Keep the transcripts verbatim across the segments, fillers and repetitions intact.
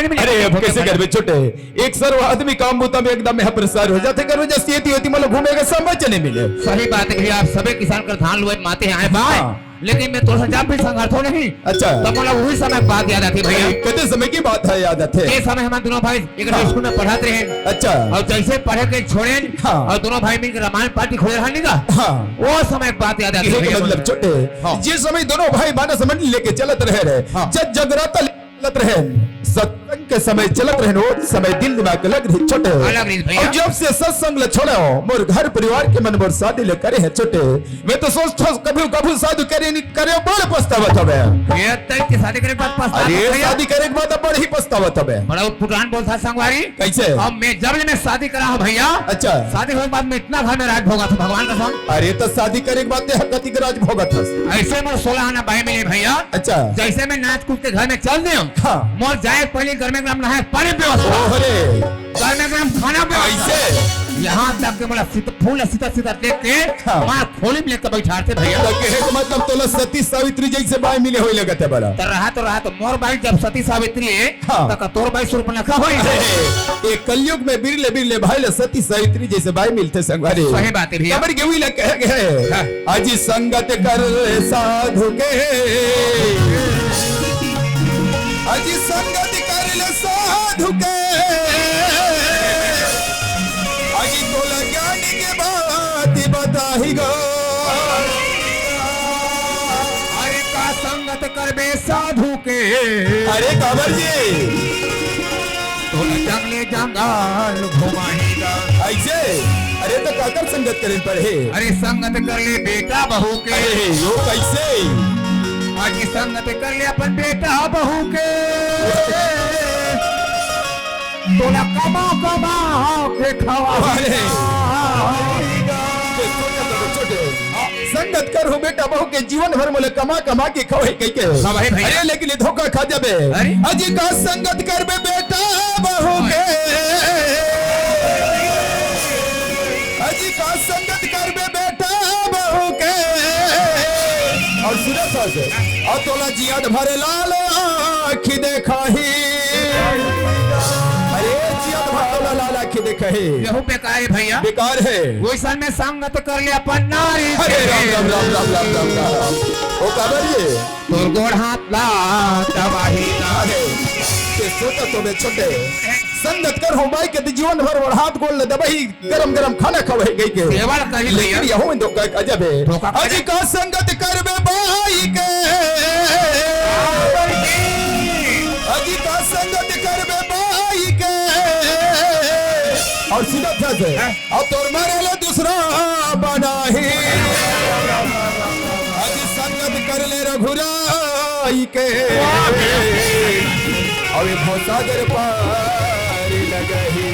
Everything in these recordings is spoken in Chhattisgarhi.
अरे, अब कैसे करबे छोटे? एक सर्व आदमी काम बूता में एकदम में परेशान हो जाथे, करो जस येती होती मतलब घूमे का समय च नहीं मिले। सही बात है भैया, आप सबे किसान कर धान लुए माते हैं, आए बाय। हाँ। लेकिन मैं तोर से जब भी संघर्ष हो नहीं, अच्छा। तब मोला वही समय की बात याद आती भैया। अरे, कते समय की बात है याद आथे? ये समय हम दोनों भाई एक हाँ। स्कूल में पढ़त रहे। अच्छा। और जैसे पढ़े के छोड़े हाँ। और दोनों भाई मिलकर रामायण पार्टी खोले रहा नहीं का? हाँ। वो समय की बात याद आती है ये भैया। मतलब छोटे, हाँ। जिस समय दोनों भाई मानस मंडली लेके चलत रहे रहे, हाँ। जब जगराता चलत रहे, सत्संग के समय चलत रहे, वो समय दिल दिमाग अलग रही छोटे। अलग रही भैया। और जब से सत्संग ले छोड़े हो, मोर घर परिवार के मन मोर शादी ले करे है छोटे। मैं तो सोचथस कभी कभी शादी करे नहीं करे, बड़ पछतावत हवे। ये तय के शादी करे के बाद पछतावत अरे, भैया। शादी करे के बाद बड़ ही पछतावत हवे। बड़ा उटपुटान बोलता संगवारी। कैसे? अब मैं जब ले मैं शादी करा हूँ भैया। अच्छा। शादी होने के बाद मैं इतना घर में राज भोगा था भगवान कसम। अरे, तो शादी करे के बाद ते हर कति के राज भोगत हस? ऐसे मोर सोलह आना बाई मिले भैया। अच्छा। जैसे मैं नाच कूद के घर में चल दे हूँ, हाँ। मोर जाए पहले घर में एकदम नहाए पानी व्यवस्था। ओह रे। घर में एकदम खाना व्यवस्था। ऐसे? यहाँ तक के मोला सीता, फूल सीता सीता देख के हाँ। मार खोली में लेके बैठाते भैया। तो कहे के मतलब तोला सती सावित्री जैसे बाई मिले होई लगत है बड़ा। तो रहा तो रहा तो मोर बाई जब सती सावित्री है, हाँ। तो का तोर बाई सूर्पनखा होई। ए, ए कलयुग में बिरले बिरले भाई ला सती सावित्री जैसे बाई मिलथे संगवारी। सही बात है भैया। कबर के उइला कहे गए, हाँ। अजी संगत कर साधु के, अजी संगत कर ले साधु के, अजी तोला ज्ञानी के बात बताही गो। अरे का संगत करबे साधु के। अरे काबर जी? तोला जंगले जंगल घुमाही गा। ऐसे? अरे तो काकर संगत करे पड़े? अरे संगत कर ले बेटा बहू के। अरे यो कैसे? अजी संगत कर ले अपन बेटा बहू के। तोला कमा कमा के खवा। अरे। छोटे, छोटे, छोटे। संगत कर हो बेटा बहू के, जीवन भर मोले कमा कमा के खवाही कहिके। खवाही भैया। अरे लेकिन ये धोखा खा जाबे। अरे। अजी का संगत करबे बेटा बहू के। अजी का संगत करबे बेटा बहू के। और सुनत हस, और तोला जियत भर लाल आँखी देखाही। अरे जियत भर तोला लाल आँखी देखाही। यहू बेकार है भैया। बेकार है। वैसन में संगत कर ले अपन नारी अरे से। राम, राम, राम। ओ काबर ये? तोर गोड़ हाथ ला दबाही ना। अरे, ते सोचा तो बे छोटे। संगत कर हो बाई के ते जीवन भर गोड़ हाथ गोड़ ले दबाही, गरम गरम खाना खवाही कहिके। सेवा करी लेकिन भैया। यहू में धोखा खा जाबे। धोखा खा अजी का संगत करबे बाई के। अजी का संगत करबे बाई के। और सीधा था से। हाँ। अउ तोर मरे ले दूसरा बनाही। अजी संगत कर ले रघुराई के। अउ ये भवसागर पार लगही।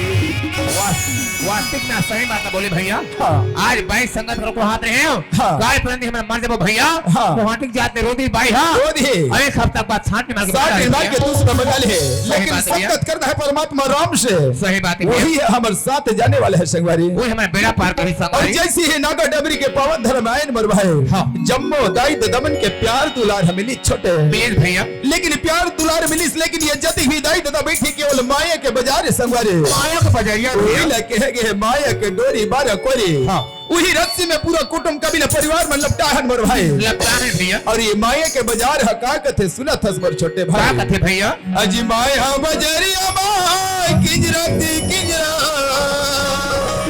वास-, वास्तविक में सही बात बोले भैया। हाँ। आज बाई संगत कर कोहात रहे हो। हाँ। गाय परंदी हमर मर जाबो भैया। हाँ। कोहाटी के जात ले रोदी बाई हा। रोदी। अउ एक हफ्ता के बाद साँट निमाल के साँट निमाल के दूसरा बना ले। सही लेकिन बात है भैया। संगत करना है परमात्मा राम से। सही बात है भैया। वही है हमर साथ जाने वाला है संगवारी। वही हमर बेड़ा पार करी संगवारी। अउ जैसे ही नागा डबरी के पावन धर्म आयन मोर भाई। हाँ। जम्मो दाई ददमन के प्यार दुलार हमें मिली छोटे। मिलिस भैया। लेकिन प्यार दुलार मिलिस, लेकिन ये जती हुई दाई ददा बैठी केवल माया के बाजार है संगवारी। माया के बजरिया भैया। वही ला कहे गए माया के डोरी बारा कोरी। हाँ। उही रस्सी में पूरा कुटुम कबीला परिवार मन लपटा हन मोर भाई। लपटा हन भैया। अउ ये माया के बाजार ह का कथे सुनत हस मोर छोटे भाई। का कथे भैया? अजी माया बजरिया माय किंजरा ती किंजरा।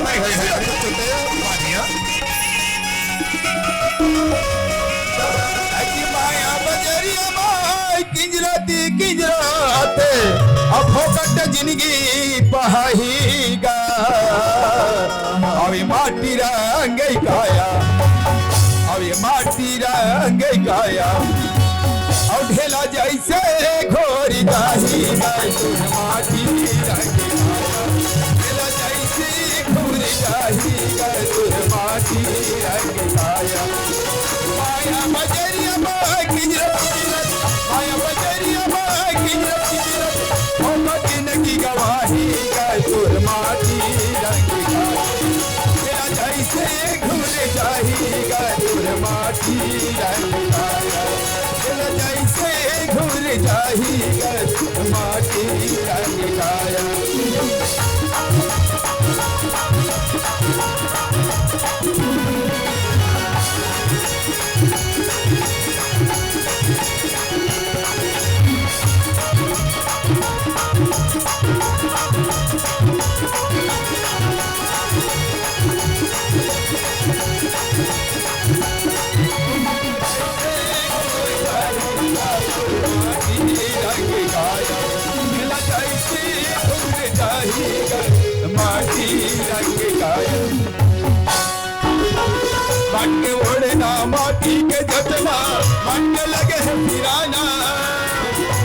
हाय, हाय, हाय। सुनत हस छोटे। वाह भैया। अजी माया बजरिया माय किंजरा ती किंजरा थे। अब फोकट जिंदगी पहाही गा। अउ ये माटी रंग काया, अउ ये माटी रंग काया, अउ ढेला जैसे घोरी जाही गए तोर माटी रंग काया, ढेला जैसे घोरी जाही गए तोर माटी रंग काया। माया बजरिया माय किंजरा किंजरा, माया बजरिया माय किंजरा किंजरा, ओ मदीना की गवाही गए तोर माटी रंग काया। तेरा जैसे घुल जाही गए तोर माटी रंग काया। तेरा जैसे घुल जाही गए तोर माटी रंग माटी के ओढ़ना, माटी के जतना, माटी के लगे है सिराना।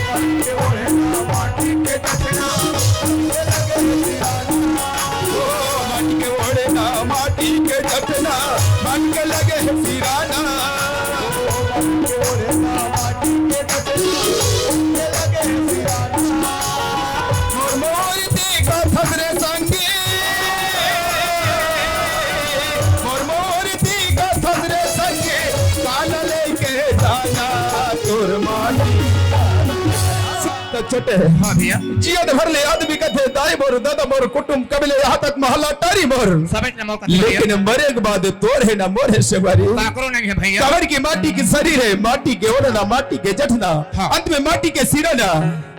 माटी के ओढ़ना, माटी के जतना, माटी के लगे है सिराना। ओ, माटी के ओढ़ना, माटी के जतना, माटी के लगे है सिराना। ओ, माटी के ओढ़ना, माटी के जतना, माटी के लगे है सिराना। मोर मोर देखत हस रे संगी, मोर मोर देखत हस रे संगी, काला लेके जाना तोर माटी। तो छोटे, हाँ भैया। जियत भर ले आदमी कथे, दाई मोर, दादा मोर, कुटुम कबीले, यहाँ तक मोहल्ला टारी मोर। समझ न मोर कथे भैया। लेकिन मरे के बाद तोर हे ना मोर हे संगवारी। काकरो नहीं है भैया। काबर की माटी के शरीर है, माटी के ओढ़ना, माटी के जठना, हाँ। अंत में माटी के सिरना।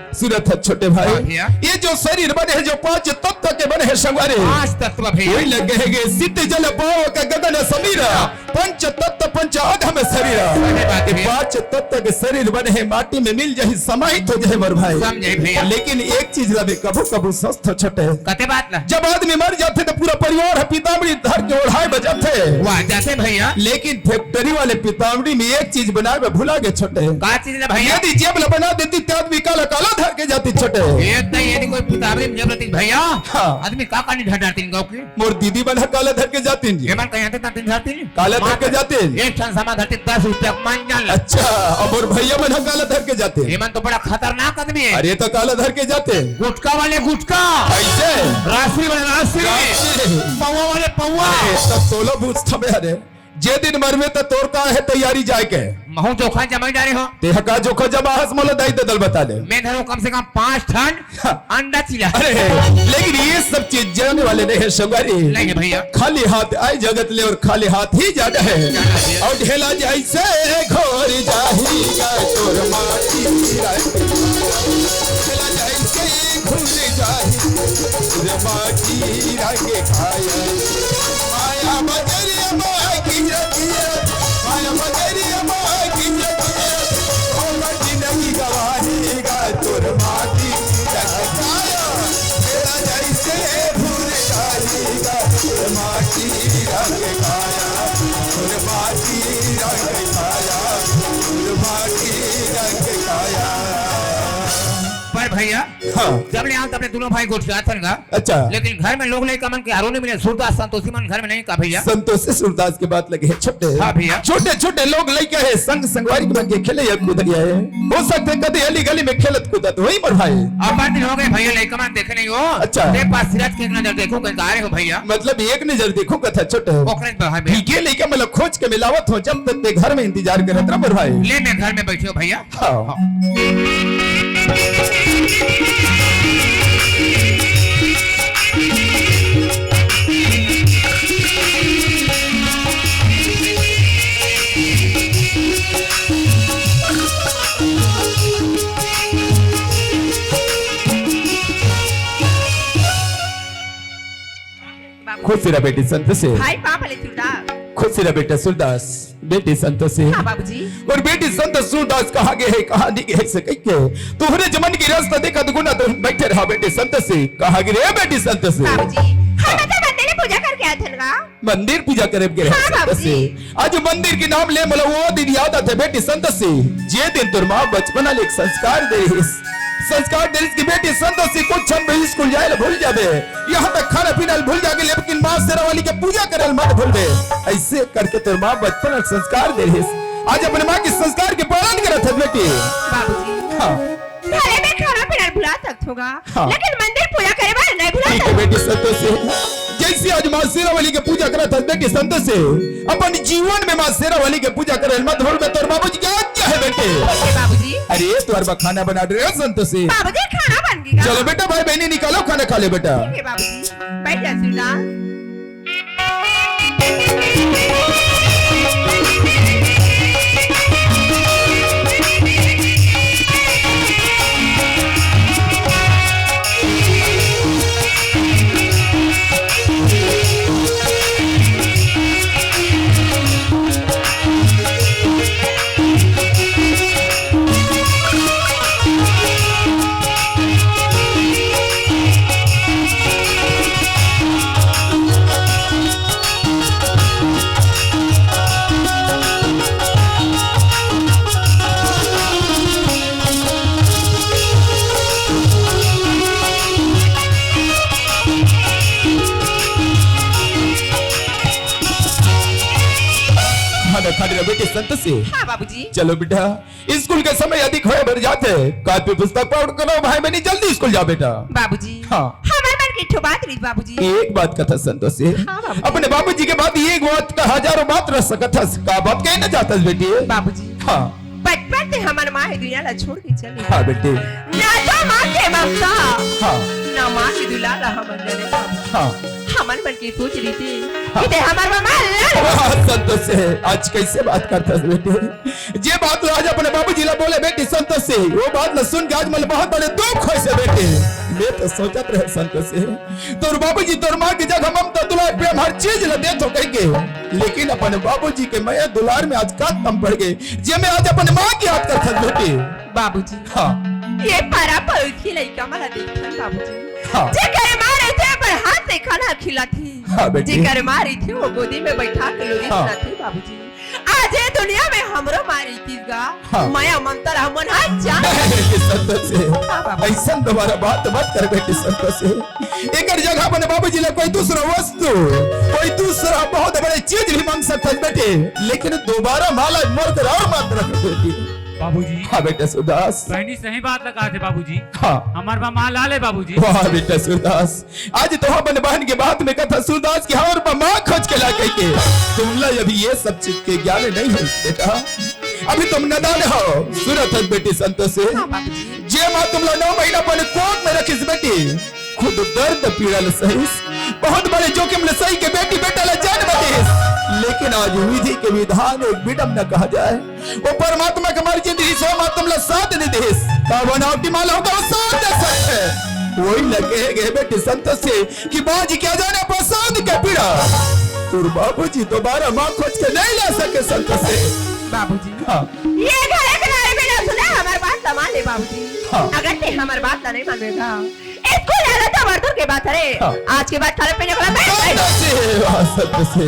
सुनत ह छोटे भाई, हाँ भैया। ये जो शरीर बने है, जो पांच तत्व के बने है संगवारी, पांच तत्व भैया। वही लगे है गे, सित जल पावक गगन समीरा, हाँ। पंच तत्व पंच अधम शरीरा। सही बात है। ये पांच तत्व के शरीर बने है, माटी में मिल जाही, समाहित हो जाही मोर भाई। समझे भैया। लेकिन एक चीज ला भी कभू कभू सस्त छोटे, कते बात ला? जब आदमी मर जाथे तो पूरा परिवार ह पीताम्बरी धर के ओढ़ाए बर जाथे। वाह, जाथे भैया। लेकिन फैक्ट्री वाले पीताम्बरी में एक चीज बनाए बर भुला गे छोटे। का चीज ना भैया? यदि जेब ला बना देती तो आदमी काला काला धर के जाती छोटे। ये तो, यदि कोई पीताम्बरी में जेब रहती भैया, हाँ। आदमी का का नहीं धर डारती गाँव की? मोर दीदी मन ह काला धर के जातिन जी। एमन कहीं आते तातिन धरतिन? काला धर के मात्र जातिन? एक ठन सामान धरतिन, दस रुपया के मान जान ले। अच्छा, अब मोर भैया मन ह काला धर के जातिन? एमन तो बड़ा खतरनाक आदमी है। अरे, तो काला धर के जातिन? गुटखा वाले गुटखा। कैसे? राजश्री वाले राजश्री। राजश्री। पौवा वाले पौवा। अरे, तब तोला पूछत हवे, अरे, जे दिन मरबे त तोर का है तैयारी जाए के? महू जोखा जमाई डारे हो। तेहा का जोखा जमा हस, मोला दाई ददल बता दे। मैं धरूं कम से कम पांच ठन अंडा चिला। अरे, लेकिन ये सब चीज जाने वाले नहीं है संगवारी। नहीं है भैया। खाली हाथ आए जगत ले और खाली हाथ ही जाना है। जाना है। और ढेला जैसे घोर जाही का तोर माटी रंग। ढेला जैसे घोर जाही तोर माटी रंग काया। माया बजरिया माया की रतिया, माया बजरिया माया की रतिया। ओ माटी नहीं गवाही का तोर माटी रंग काया। तेरा जैसे भूल जाही का तोर माटी रंग काया, तोर माटी रंग काया, तोर माटी रंग काया। पर भैया, हाँ। जब ले आन तब ले दोनों भाई गोठियात हन गा। अच्छा। लेकिन घर में लोग लइका मन के आरो नहीं मिले, सूरदास संतोषी मन घर में नहीं का भैया? संतोषी सूरदास के बात लगे है छोटे। हाँ भैया। छोटे छोटे लोग लइका है, संग संगवारी के मन के खेले या कूदे है। हो सकथे कदी अली गली में खेलत कूदत होही मोर भाई। अब बात दिन हो गए भैया, लइका मन देखे नहीं हो। अच्छा। तेरे पास सिराज के एक नजर देखो, कहीं आ रहे हो भैया? मतलब एक नजर देखो कथा छोटे। ओकरे तो है भैया। ठीक है, लइका मतलब खोज के मिलावत हो, जब तक ते घर में इंतजार करत रह मोर भाई। ले मैं घर में बैठे हो भैया। हाँ। बाबू। खुश रह बेटी संतोषी। भाई पाँव परे सूरदास। खुश रह बेटा सूरदास। बेटी संतोषी। हाँ बाबूजी। और बेटी संतोषी सूरदास कहाँ गे हे, कहाँ नहीं गे हे से कहिके तोहरे जमन के रास्ता देखत गुना तो बैठे रहा बेटी संतोषी। कहाँ गे रे बेटी संतोषी? बाबूजी, हम तो मंदिर में पूजा करके आए थे ना। मंदिर पूजा करे गे रहे हाँ संतोषी। बाबूजी। आज मंदिर के नाम ले मोला वो दिन याद आथे बेटी संतोषी, जे दिन तोर माँ बचपना ले एक संस्कार दे रहिस। संस्कार दे रहिस कि बेटी संतोषी कुछ क्षण में स्कूल जाए ला भूल जाबे, यहाँ तक खाना पीना ला भूल जाबे, लेकिन माँ शेरावाली के पूजा करे ला मत भूलबे। ऐसे करके तोर माँ बचपन में संस्कार दे रहिस। आज अपने माँ के संस्कार के पालन करत हे बेटी। बाबूजी। हाँ। भले मैं खाना पीना भुला सकत हों गा, हाँ। लेकिन मंदिर पूजा करे बर नहीं भुला ठीक है सकत। बेटी संतोषी, जैसे आज माँ शेरावाली के पूजा करत हस बेटी संतोषी, अपन जीवन में माँ शेरावाली के पूजा करे मत भूल, मैं तोर बाबूजी के आज्ञा है बेटे। ठीक है बाबूजी। अरे तोर बर खाना बना दे रहे संतोषी। बाबूजी खाना बन गया। चलो बेटा भाई बहनी निकालो खाना खा ले बेटा। ठीक है बाबूजी, बैठ जा सीधा। बेटी संतोषी। हाँ बाबूजी। चलो बेटा, स्कूल के समय अधिक होए बर जाथे। कापी पुस्तक पकड़ो भाई बहिनी, जल्दी स्कूल जा बेटा। बाबूजी। हाँ। हमर मन के एक ठो बात रहिस बाबूजी। एक बात कथा संतोषी। हाँ बाबूजी। अपने बाबूजी के बाद एक बात का हजारों बात रह सकत हस। का बात कहे न चाहत हस बेटी? बाबूजी। हाँ। बचपन से हमर माँ ए दुनिया ला छोड़ के चली। हाँ बेटी। ना तो माँ के ममता, हाँ। ना माँ के दुलार ला हमन जाने बाबू। हाँ। हमर मन के सोच रहिथे हाँ। कि ते हमर माँ ला वाह, संतोषी, आज कैसे बात करत हस बेटी? जे बात ला आज अपने बाबूजी ला बोले बेटी संतोषी, वो बात ला सुन के आज मोला बहुत बड़े दुख होइस बेटी। मैं तो सोचत रहे संतोषी, तोर बाबूजी तोर माँ के जगह ममता दुलार प्रेम हर चीज ला देथो कहिके, लेकिन अपन बाबूजी के मया दुलार में आज का कम पड़ गे, जे मैं आज अपन माँ के याद करत हस बेटी। बाबूजी। हाँ। ये पारा पड़ोस के लइका मन ला देखथन बाबूजी। हाँ। जेकर माँ रहिथे अपन हाथ से खाना खिलाथे। हाँ बेटी। जेकर माँ रहिथे वो गोदी में बैठा के लोरी हाँ। सुनाथे बाबूजी। आज ये दुनिया में हमरो माँ रहितिस गा। हाँ। मया ममता ला हमन हा जान। बेटी संतोषी। हाँ बाबू। अइसन दोबारा बात मत कर बेटी संतोषी। एकर जगह अपन बाबूजी ला कोई दूसरा वस्तु, कोई दूसरा बहुत बड़े चीज भी मांग सकत हस बेटी, लेकिन दोबारा माँ ला मोर कर और मत रख बेटी। बाबूजी। हाँ बेटा सूरदास। बहनी सही बात ला कहा थे बाबूजी। हाँ। हमर बा माँ ला ले बाबूजी। वाह बेटा सूरदास, आज तो अपन बहन के बात में कथा सूरदास कि हमर बा माँ खोज के ला कहिके। तुमला अभी ये सब चीज के ज्ञान नहीं है बेटा, अभी तुम नादान हो। सुनत हस बेटी संतोषी, हाँ बाबूजी। जे माँ तुमला नौ महीना पहले कोख में रखिस बेटी, खुद दर्द पीड़ा ल सहिस, बहुत बड़े जोखिम ल सहि के बेटी बेटा ल जन्म दिस, लेकिन आज विधि के विधान एक विडम्बना कहा जाए। वो परमात्मा के मर्जी दिस, वो माँ तुमला साथ नहीं दिस। का बनावटी माँ ला होगा वो साथ दे सकथे। वही लगे गए बेटी संतोषी कि बाजी क्या जाने पसंद के पीड़ा। तोर बाबूजी दोबारा माँ खोज के नहीं ला सके संतोषी। बाबूजी। हाँ। ये घर एक नारी भी ना सुने, हमर बात ला मान ले बाबूजी। हाँ। अगर ते हमर बात ला नहीं मानबे गा, स्कूल जाना तो बड़ दूर के बात हरे। हाँ। आज के बाद खाना पीना वाला मैं नहीं। संतोषी, वाह, संतोषी।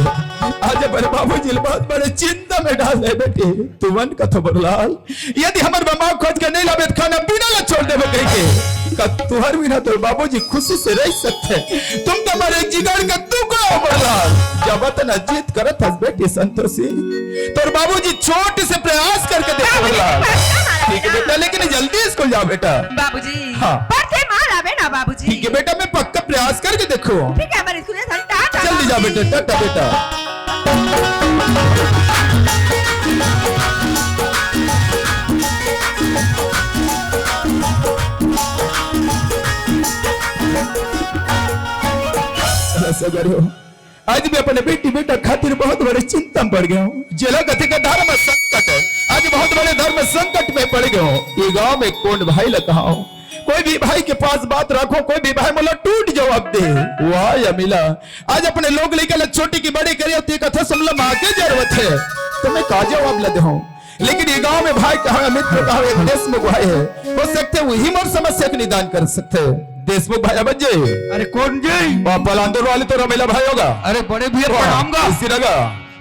आज अपन बाबूजी ल बहुत बड़े चिंता में डाल दे बेटी। तुमन कथो बरलाल, यदि हमर बा माँ खोज के नहीं लाबे, त खाना पीना ला छोड़ देबे कहिके। का तुहर बिना तोर बाबूजी खुशी से रह सकथे? तुम तो हमारे जिगर का टुकड़ा हो बरलाल। जब अतना जिद करत हस बेटी संतोषी, तोर बाबूजी छोट से प्रयास करके देखो बाबूजी, बरलाल। ठीक है बेटा, लेकिन जल्दी स्कूल जाओ बेटा। बाबूजी, हाँ। पर से माँ लाबे ना बाबूजी। ठीक है बेटा, मैं पक्का प्रयास करके देखो। ठीक है, हमारे स्कूल से टाटा जल्दी जाओ बाबूजी। बेटा, टाटा बेटा। अरे सगरे हो, आज मैं अपने बेटी बेटा खातिर बहुत बड़े चिंता में पड़ गया हूँ। जेला कथे का धर्म संकट, आज बहुत बड़े धर्म संकट में पड़ गया हूँ। ये गांव में कौन भाई ला कहाऊं? कोई भी भाई के पास बात रखो, कोई भी भाई मोला टूट जवाब दे। वाह या मिला, आज अपने लोग लइका ला छोटे की बड़े करे होती कथा सुन ला माँ के जरूरत है, तो मैं का जवाब ला देहूं? लेकिन ये गांव में भाई कहाँ है, मित्र कहाँ है, एक देशमुख भाई है, हो सकते वही मोर समस्या के निदान कर सकते हैं। देशमुख भाई अब जी। अरे कौन जी? वाह, पलांदुर वाले तो रमेला भाई होगा। अरे बड़े भैया वाह, प्रणाम गा। इसी लगा।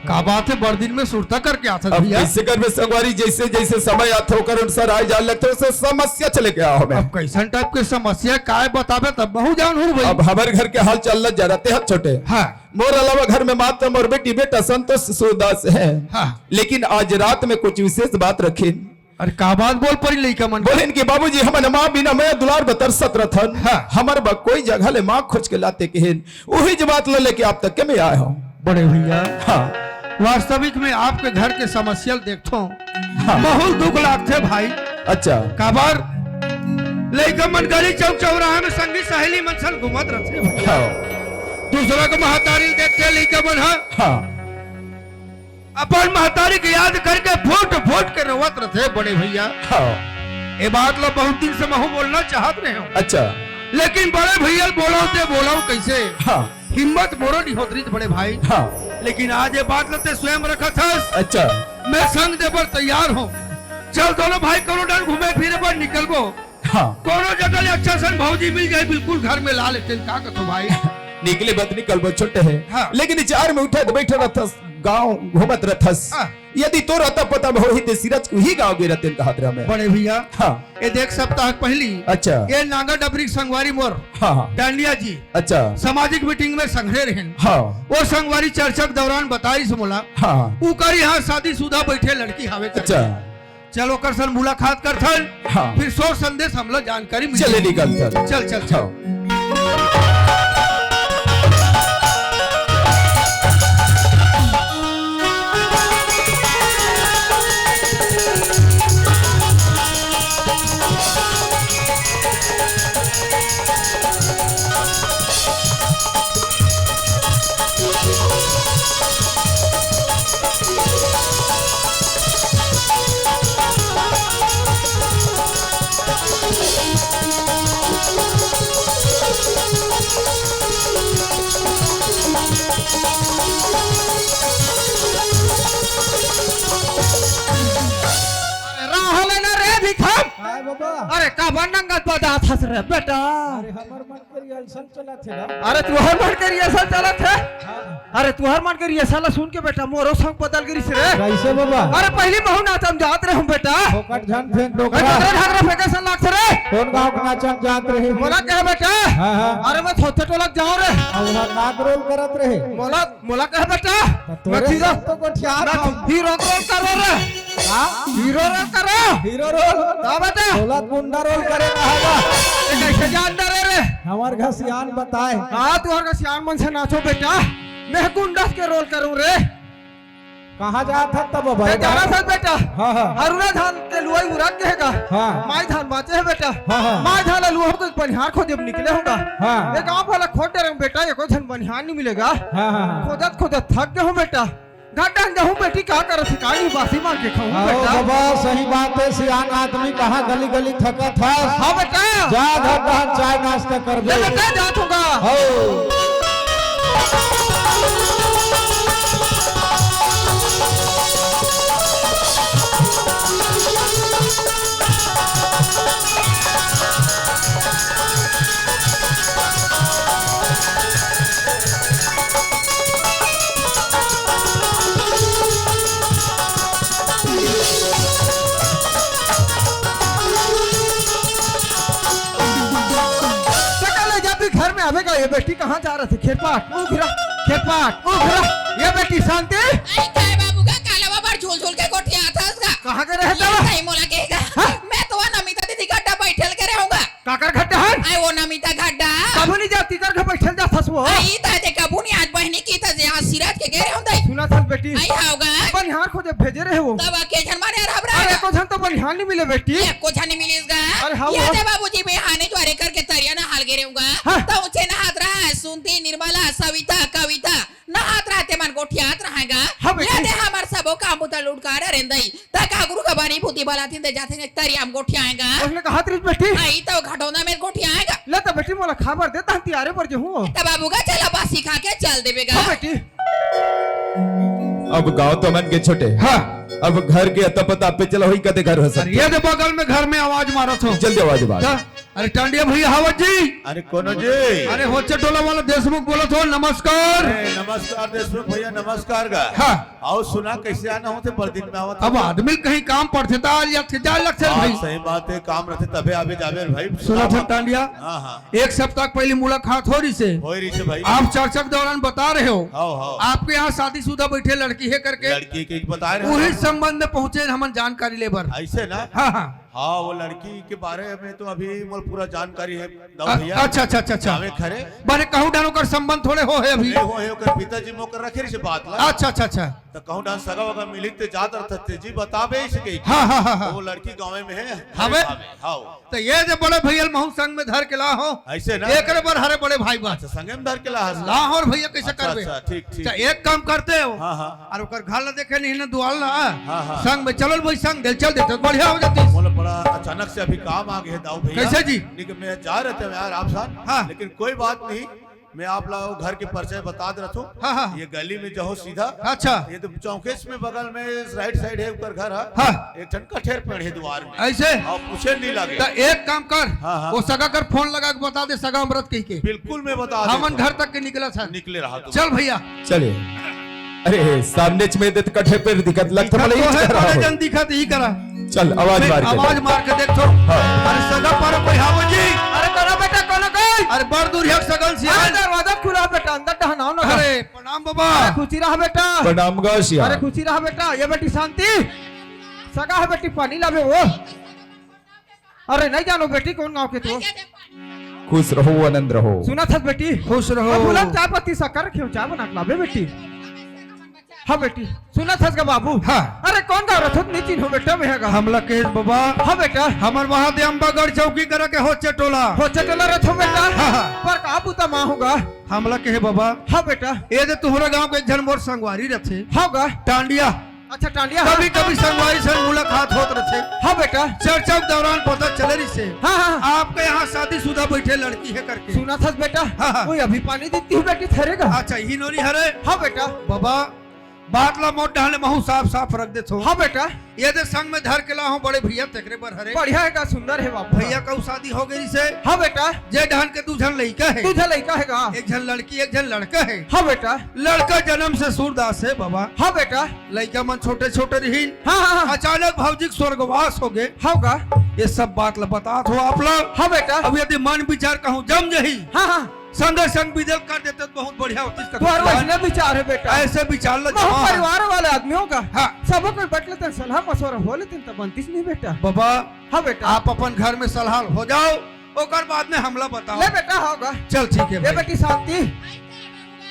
का बात है, बड़ दिन में सुरता करके आथस अब भैया। कैसे करबे संगवारी, जैसे जैसे समय आथे ओकर अनुसार आए जाए लगथे, ओसे समस्या चले के आए हमें। अब कैसन टाइप के समस्या काय बताबे तब महू जान हूँ भाई। अब हमर घर के हाल चाल ला जानते हैं छोटे। हाँ। मोर अलावा घर में मात्र मोर बेटी बेटा संतोष सूरदास है। हाँ। लेकिन आज रात में कुछ विशेष बात रखिन। अरे का बात बोल परी लइका मन? बोलिन कि बाबूजी हमन माँ बिना मया दुलार बर तरसत रथन। हाँ। हमर बर कोई जगह ले माँ खोज के लाते कहिन। उही ज बात ल लेके आप तक के मैं आए हूँ। बड़े भैया। हाँ। वास्तविक में आपके घर के समस्या ल देखथो, हाँ। बहुत दुख लागथे भाई। अच्छा। काबर लइका मन गली चौक चौराहा में संगी सहेली मन संग घूमत रथे भैया। हाँ। दूसरा के महतारी ल देखथे लइका मन ह। हाँ। अपन महतारी के याद करके फूट फूट के रोवत रथे बड़े भैया। हाँ। ए बात ला बहुत दिन से महू बोलना चाहत रहे हूँ। अच्छा। लेकिन बड़े भैया बोलाओ ते बोलाओ कैसे? हाँ। हिम्मत मोरो नहीं होत रही बड़े भाई। हाँ। लेकिन आज ये बात ला ते स्वयं रखत हस। अच्छा। मैं संग दे बर तैयार हूँ। चल दोनों भाई कोनो डर घूमे फिरे बर निकलबो। हाँ। कोनो जगह ले अच्छा सन भौजी मिल जाए, बिल्कुल घर में ला लेते हैं, का कथो भाई? निकले बत निकलबो छोटे है। हाँ। लेकिन चार में उठे तो बैठे रहता। गांव घूमत रथस। हाँ। यदि तोर अता पता में होही ते सिरच उही गांव गे रहतेन कहत रहा मैं। बड़े भैया। हाँ। ये देख सप्ताह के पहली। अच्छा। ये नांगर डबरी के संगवारी मोर। हाँ, हाँ। डांडिया जी। अच्छा। सामाजिक मीटिंग में संघरे रहन। हाँ। वो संगवारी चर्चा के दौरान बताइस मोला। हाँ, हाँ। उकर यहाँ शादीशुदा बैठे लड़की हावे करके। अच्छा। चल ओकर सन मुलाकात करथन, हाँ। फिर सोच संदेश हमला जानकारी मिल चले जाही। निकलथन। चल, चल, चल। हाँ। अरे राह लेना रे भिखम। काय बाबा? अरे काबर नंगत बजात हस रे बेटा? अरे हमर मन के रिहर्सल चलत हे ना। अरे तुहर मन के रिहर्सल चलत हे? हाँ। अरे तुहर मन के रिहर्सल ला सुन के बेटा मोरो संग बदल गिरिस रे। कैसे बाबा? अरे पहली महू नाचम जात रहे हूँ बेटा। फोकट झन फेंक अरे डोकरा। डोकरा ढाकरा फेंके सन लागत रे। कौन गाँव के नाचम जात रहे? मोला कहे बेटा। हाँ, हाँ। अरे मैं थोथे टोलक जाऊँ रे। अब वहाँ नाक रोल करत रहे। मोला मोला कहे बेटा, त तोरे मैं हीरो, सब तो गोठियार मैं हम। हीरो रोल करो रे। हाँ? हीरो रोल करो। Hero roll. का बेटा? बोला गुंडा रोल करे कहा बा। ये कैसे जान डरे रे? हमार घसियान बताए। हाँ, तुहर घसियान मन से नाचो बेटा। मैं गुंडा के रोल करूँ रे। कहाँ जात हस तब बाबा? मैं जाना था बेटा। हाँ, हाँ। अरुणा धान के लुआई उरक के हे गा। हाँ। माई धान बाँचे हे बेटा। हाँ, हाँ। माई धान ला लुआ होके बनिहार खोजे निकले हूँ गा। हाँ। ये गाँव वाला खोज डरे हूँ बेटा, एको झन बनिहार नहीं मिलेगा। हाँ, हाँ, हाँ। खोजत खोजत थक गए हूँ बेटा। घर डहन जाहूँ बेटी, का करत हे, का नहीं बासी मार के खाऊँ आओ बेटा। बाबा, सही बात है, सियान आदमी कहाँ गली गली थकत हस। हाँ बेटा। जा घर डहन चाय नाश्ता कर ले दे। बेटा, जात हूँ गा। हो। सकल ले जा, तू घर में आवेगा, ये बेटी कहाँ जा रहा था? खेत पाट, उघरा, खेत पाट, उघरा। ये बेटी शांति। आई काय बाबू का काला बाबा झूल झूल के गोठियात हस गा। कहाँ के रहे ये तब? तई मोला कहेगा। हाँ? मैं तो वो नमिता दीदी गड्डा बैठल के रहूँगा। काकर गड्डा हन? आई वो नमिता गड्डा। कभू नहीं जाती कर घर बैठल जात हस वो। आई ता जे कभू नहीं आज बहिनी की ता जे आज सिराज के गे रहे हूँ तई। सुना था बेटी। आई हाव गा। बनिहार खोजे भेजे रहे वो। तब के झन माने रहब रहा। अरे को झन तो बनिहार नहीं मिले बेटी। ये को झन नहीं मिलिस गा। अरे हाँ ये वो। दे बाबूजी बेहाने ज्वारे करके तरिया नहाल गे रहे हूँ गा। हाँ। तो ऊँचे नहात रहा है, सुनती निर्मला, सविता, कविता। नहात रहते मन गोठियात रहेगा। हाँ बेटी। ये दे हमर सबो काम बुता लुटकारा रेंदई। ता का गुरु का बानी भूती बाला थिन दे जाते ने तरियाम गोठियाएगा। उसने कहा तेरी बेटी। आई तो घटोना में गोठियाएगा। ले तो बेटी मोला खबर दे तहन तियारे पर जे हूँ। तब बाबू का चला बासी खा के चल देवेगा। हाँ बेटी। अब गाँव तो मन के छोटे। हाँ। अब घर के अता पता पे चला होई कते घर हो अरे सकते। ये दे बगल में घर में आवाज मारत हो। जल्दी आवाज मार। हाँ। अरे टांडिया भैया हावत जी। अरे कोनो जी। अरे होचे टोला वाला देशमुख बोलत हो, नमस्कार। अरे नमस्कार देशमुख भैया, नमस्कार गा। हाँ। आओ सुना कैसे आना होते, बड़ दिन में आवत अब हो। आदमी कहीं काम पड़थे त आ जाथे, जा लगथे हाँ, भाई। सही बात है, काम रहते तबे आवे जावे भाई। सुना था टांडिया। हाँ, हाँ। एक सप्ताह पहले मुलाकात हो रही से। हो रही से भाई। आप चर्चा के दौरान बता रहे हो। हाँ, हाँ। आपके यहाँ शादीशुदा बैठे लड़की है करके। लड़की के बता रहे हो। वही संबंध में पहुँचे हमन जानकारी लेबर। ऐसे ना। हाँ, हाँ। हाँ, वो लड़की के बारे में तो अभी मोर पूरा जानकारी है, दाऊ अ-, भैया। अच्छा, अच्छा, अच्छा, अच्छा। गाँवे खरे। माने कहूँ डानो कर संबंध थोड़े हो है अभी। नहीं हो है, ओकर पिताजी मोकर रखे रही से बात ला। अच्छा, अच्छा, अच्छा। तो कहूँ डान सगा वगा मिली ते जात रहते जी बताबे इसे कही। हाँ, हाँ, हाँ, हाँ। तो वो लड़की गाँवे में है। हाँ बे। हाँ, हाँ। तो ये जो बड़े भैया महू संग में धर के ला हो। ऐसे ना। एकरे बर हरे बड़े भाई बात। अच्छा, संगे में धर के ला हस। ला हो भैया कैसे अच्छा, करबे? अच्छा, ठीक, ठीक। तो एक काम करते हो। हाँ, हाँ। और ओकर घर ला देखे नहीं ना, दुआर ला। हाँ, हाँ। संग में चलो भाई, संग दिल चल देते, बढ़िया हो जाती। मोला बड़ा अचानक से अभी काम आ गया दाऊ भैया। कैसे जी? नहीं कि मैं जा रहे थे यार आप साथ। हाँ। लेकिन कोई बात नहीं, मैं आप लोग घर के परिचय बता दे रहा हूँ। हाँ, हाँ। ये गली में जाओ सीधा। अच्छा। ये तो चौकेश में बगल में राइट साइड है ऊपर घर है। हाँ। एक ठन कठेर पेड़ है द्वार में। ऐसे? और पूछे नहीं लगे। तो एक काम कर, हाँ, हाँ। वो सगा कर फोन लगा के बता दे, सगा अमृत कही के। बिल्कुल मैं बता हमन देता हूँ। घर तक के निकला था। निकले रहा तुम। चल भैया। चलिए। अरे, सामने च में देत कठे पेड़ दिखत लगत दिखत मला तो ही है, करा बड़े हो। जन दिखत ही करा। चल, आवाज मैं मार के आवाज देख। मार के देख तो। हाँ। अरे, सगा पर कोई हावो जी। अरे, कोनो बेटा, कोनो कोई। अरे, बड़ दूर है सगन सियान। अरे, दरवाजा खुला बेटा, अंदर टहनाओ ना। अरे, प्रणाम बाबा। अरे, खुशी रहा बेटा। प्रणाम गा सियान। अरे, खुशी रहा बेटा। ये बेटी शांति। सगा है बेटी, पानी लावे वो। अरे नहीं जानो बेटी, कौन गांव के तू? खुश रहो, आनंद रहो। सुनत हस बेटी? खुश रहो। अब बोला, चाय पत्ती शक्कर रखे हो, चाय बना के लाबे बेटी। हाँ बेटी, सुनत हस गा बाबू? हाँ। अरे कौन गांव रथो, नहीं चिन्हो बेटा मैं गा। हमला कहेस बाबा। हाँ बेटा। हमर वहाँ दे अम्बागढ़ चौकी करा के होचे टोला। होचे टोला रथो बेटा? हाँ, हाँ। पर का बुता माँ होगा? हमला कहे बाबा। हाँ बेटा। ये दे तुहरा गांव के एक झन मोर संगवारी रथे। हाँ गा। टांडिया। अच्छा, टांडिया, हाँ। कभी-कभी संगवारी से मुलाकात होत रथे। हाँ, बेटा। चर्चा के दौरान पता चले रहिसे, हाँ, हाँ। आपके यहाँ शादीशुदा बैठे लड़की है करके। सुनत हस, बेटा। हाँ, हाँ। कोई अभी पानी देती हूँ, बेटी, ठहरेगा। अच्छा, ही नोनी हरे। हाँ, बेटा। बाबा, बात ला मोर डहन ले महू साफ-साफ रख देथो। हाँ, बेटा। ये दे संग में धर के ला हूँ बड़े भैया, तेकरे बर हरे। बढ़िया है का, सुंदर है बाबू। भैया का शादी हो गई से। हाँ, बेटा। जे डहन के दू झन लइका है। दू झन लइका है का? एक झन लड़की, एक झन लड़का है। हाँ, बेटा। लड़का जन्म से सूरदास है, बाबा। हाँ, बेटा। लइका मन छोटे-छोटे रहिन। हाँ, हाँ, हाँ। अचानक भौजी के स्वर्गवास हो गए। हाँ का? ये सब बात ला बतात हो आप लोग। हाँ बेटा। अब यदि मन विचार कहूँ जम जही, हाँ, हाँ। संगे संग बिदल कर देते तो बहुत बढ़िया होती इसका तोहर विचार। वैसने विचार है बेटा। ऐसे विचार ला बहुत जमा है। परिवार वाले आदमियों का। हाँ। सबो कोई बैठ लेते हैं, सलाह मशवरा हो लेते हैं, तब बनतीस नहीं बेटा। बाबा, हाँ बेटा। आप अपन घर में सलाह हो जाओ, ओकर बाद में हमला बताओ। ले बेटा, होगा। चल ठीक है ए भाई। बेटी शांति,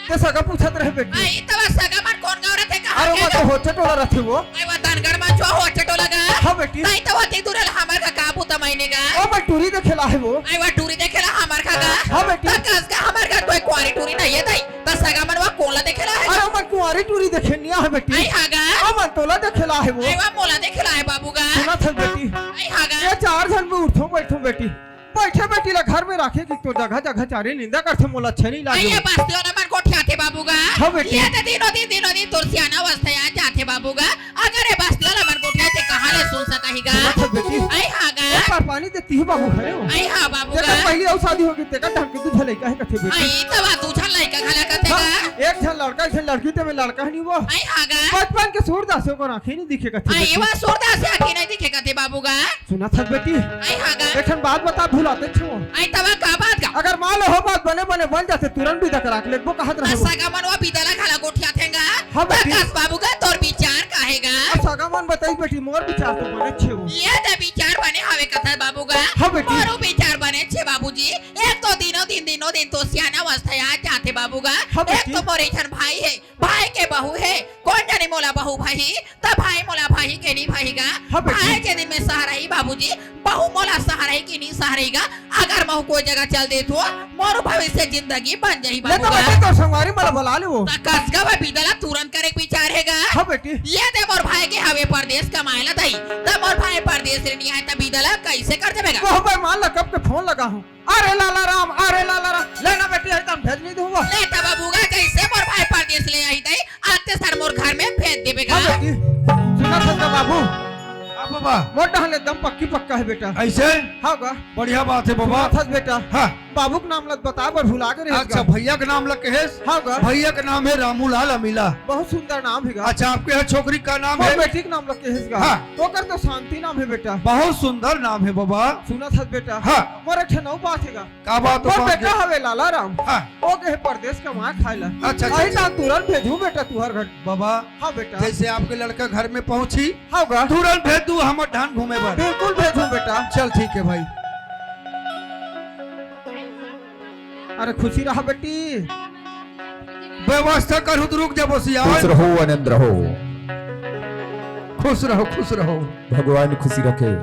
ते सगा पूछत रहे बेटी। आई तब सगा मन कौन गाँव रथे, कहाँ अरे के वो तो गा? होचे टोला रथे वो। आई वो धनगढ़ मा जो होचे टोला गा। हाँ बेटी। ताई तो होती दूर हमर का काबू त महीने गा। ओ मैं टूरी देखेला है वो। आई वो टूरी देखेला हमर का गा। हाँ बेटी। त कस का हमर का कोई कुंवारी टूरी नहीं है ताई। त सगा मन वो कोला देखेला है। अरे मैं कुंवारी टूरी देखे नहीं है बेटी। आई हाँ गा। ओ मैं तोला देखेला है वो। आई वो मोला देखेला है बाबू गा। सुनत हस बेटी। आई हाँ गा। ये चार झन में उठो बैठो बेटी। बैठे बेटी ला घर में राखे कि तो जगह जगह चारे निंदा करथे, मोला अच्छा नहीं लागे। ये बस्ती वाला मन गोठियाथे बाबू गा। हाँ बेटी। ये तो दिनों दिन, दिनों दिन तोर सियाना अवस्था आ जाथे बाबू गा। अगर ये बस्ती वाला मन गोठियाथे, कहाँ ले सुन सकही गा? सुनत हस बेटी। आई हाँ गा। एक बार पानी देती है बाबू घरे हो। आई हाँ बाबू तेकर गा। पहली अउ शादी होगी, तेकर ढंग के दू झन लइका है कथे बेटी। आई तब दू झन लइका घला कथे हाँ, गा। एक झन लड़का, एक झन लड़की, ते में लड़का नहीं वो। आई हाँ गा। बचपन के सूरदास को आँखें नहीं दिखे कथे आई बेटी। वो सूरदास आँखें नहीं दिखे कथे बाबू गा। सुनत हस बेटी? आई हाँ गा। एक ठन बात बता, भुलाते छो। आई तब का बात गा? अगर मान लो हो बात बने बने बन जाथे, तुरंत बिदा करा के लेबो कहत रहे। सगा मन वो बिदा ला घला गोठियाथे गा। हाँ त बेटी। कस बाबू गा, तोर विचार का है गा? अब सगा मन बताई बेटी, मोर विचार तो बने छे वो। ये ते विचार बने हवे कथा बाबू गा। हाँ बेटी। मोरो विचार बने छे बाबूजी। एक तो दिनों दिन, दिनों दिन तो सियाना अवस्था आ जाथे बाबू गा। हाँ एक बेटी। तो मोर एक ठन भाई है, भाई के बहू है, कोन जानी मोला बहू भाई, त भाई मोला भाई के नहीं भाई गा। हाँ, बेटी। भाई के दिन में सहारा ही बाबूजी, बहू मोला सहारा ही कि नहीं सहारा ही गा। अगर महू कोई जगह चल देत हो, मोर भविष्य जिंदगी बन जाही ले बाबू तो गा। बेटी, तोर संगवारी मोला बुला ले वो। त कस गा वो बिदा ला तुरंत करे के विचार है गा। हाँ, बेटी। ये दे मोर भाई के हवे परदेस कमाए ला दाई, त मोर भाई परदेस रे नहीं आए त बिदा ला कैसे कर देबे गा? वो बेईमान ला कब के फोन लगा हूँ। अरे लाला राम, अरे लाला राम, ले ना बेटी, अरे तम भेज नहीं दूंगा। ले तब बाबू गा, जैसे मोर भाई परदेस ले आई दाई, आते सर मोर घर में भेज देबे गा। हाँ बेटी, सुनत हस गा बाबू? हाँ बाबा। मोर डहन एकदम पक्की पक्का है बेटा। ऐसे? हाँ गा। बढ़िया बात है बाबा। सुनत हस बेटा? हाँ। बाबू के नाम ला बता बर भुला गे रहे अच्छा, गा। भैया के नाम ला कहेस? हाँ गा। भैया के नाम है रामूलाल अमीला। बहुत सुंदर नाम है गा। अच्छा, आपके यहाँ छोकरी का नाम मोर है? बेटी के नाम ला कहेस गा। हाँ। ओकर तो शांति नाम है बेटा। बहुत सुंदर नाम है बाबा। सुनत हस बेटा? हाँ। मोर एक ठन अउ बात है गा। का बात मोर बात बेटा के? हवे लाला राम। हाँ। ओ गए परदेस कमाए खाए ला। अच्छा, अच्छा, आई अच्छा। ना तुरंत भेजू बेटा तुहर घर। बाबा, हाँ बेटा। जैसे आपके लड़का घर में पहुंची, हाँ गा। तुरंत भेज दू हमर धान घूमे बर। बिल्कुल भेजू बेटा। चल ठीक है भाई। अरे खुशी रहा बेटी। व्यवस्था करू तो रुक जाबो सियान। खुश रहो, आनंद रहो। खुश रहो, खुश रहो। भगवान खुशी रखे।